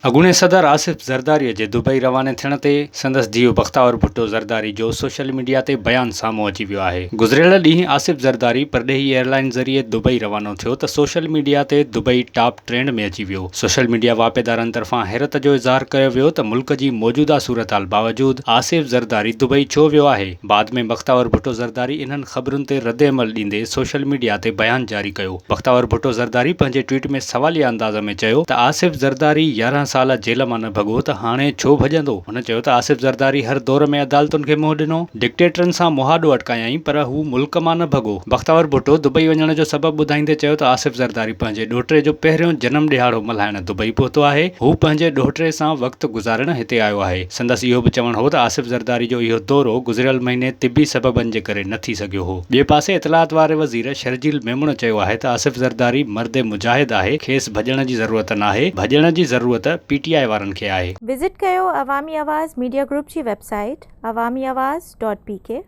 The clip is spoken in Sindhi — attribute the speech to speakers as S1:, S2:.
S1: اڳوڻي صدر آصف زرداري جي دبئي رواني ٿيڻ تي سندس ڌيء بختاور ڀٽو زرداري جو سوشل ميڊيا تي بيان سامهون اچي ويو آهي. گذريل ڏينهن آصف زرداري پرڏيهي ايئر لائن ذريعي دبئي روانو ٿيو ته سوشل ميڊيا تي دبئي ٽاپ ٽرينڊ ۾ اچي ويو. سوشل ميڊيا واهپيدارن طرفان حيرت جو اظهار ڪيو ويو ته ملڪ جي موجوده صورتحال باوجود آصف زرداري دبئي ڇو ويو آهي؟ بعد ۾ بختاور ڀٽو زرداري انهن خبرن تي ردعمل ڏيندي سوشل ميڊيا تي بيان جاري ڪيو. بختاور ڀٽو زرداري پنهنجي ٽوئيٽ ۾ سواليه انداز ۾ چيو ته آصف زرداري 11 سال جيل مان نه ڀڳو ته هاڻي ڇو ڀڄندو؟ هن چيو ته آصف زرداري هر دور ۾ عدالتن کي منهن ڏنو، ڊڪٽيٽرن سان مهاڏو اٽڪايائين پر هو ملڪ مان نه ڀڳو. بختاور ڀٽو دبئي وڃڻ جو سبب ٻڌائيندي چيو ته آصف زرداري پنهنجي ڏوهٽي جو پهريون جنم ڏهاڙو ملهائڻ دبئي پهتو آهي، هو پنهنجي ڏوهٽي سان وقت گذارڻ هتي آيو آهي. سندس اهو به چوڻ هو ته آصف زرداري جو اهو دورو گذريل مهيني طبي سببن جي ڪري نه ٿي سگهيو هو. ٻئي پاسي اطلاعات واري وزير شرجيل ميمڻ چيو آهي ته آصف زرداري مرد مجاهد آهي، کيس ڀڄڻ جي ضرورت ناهي، ڀڄڻ جي ضرورت پي ٽي آء وارن کي آهي.
S2: وزٽ ڪيو عوامي آواز ميڊيا گروپ جي website Awami Awaz dot P K.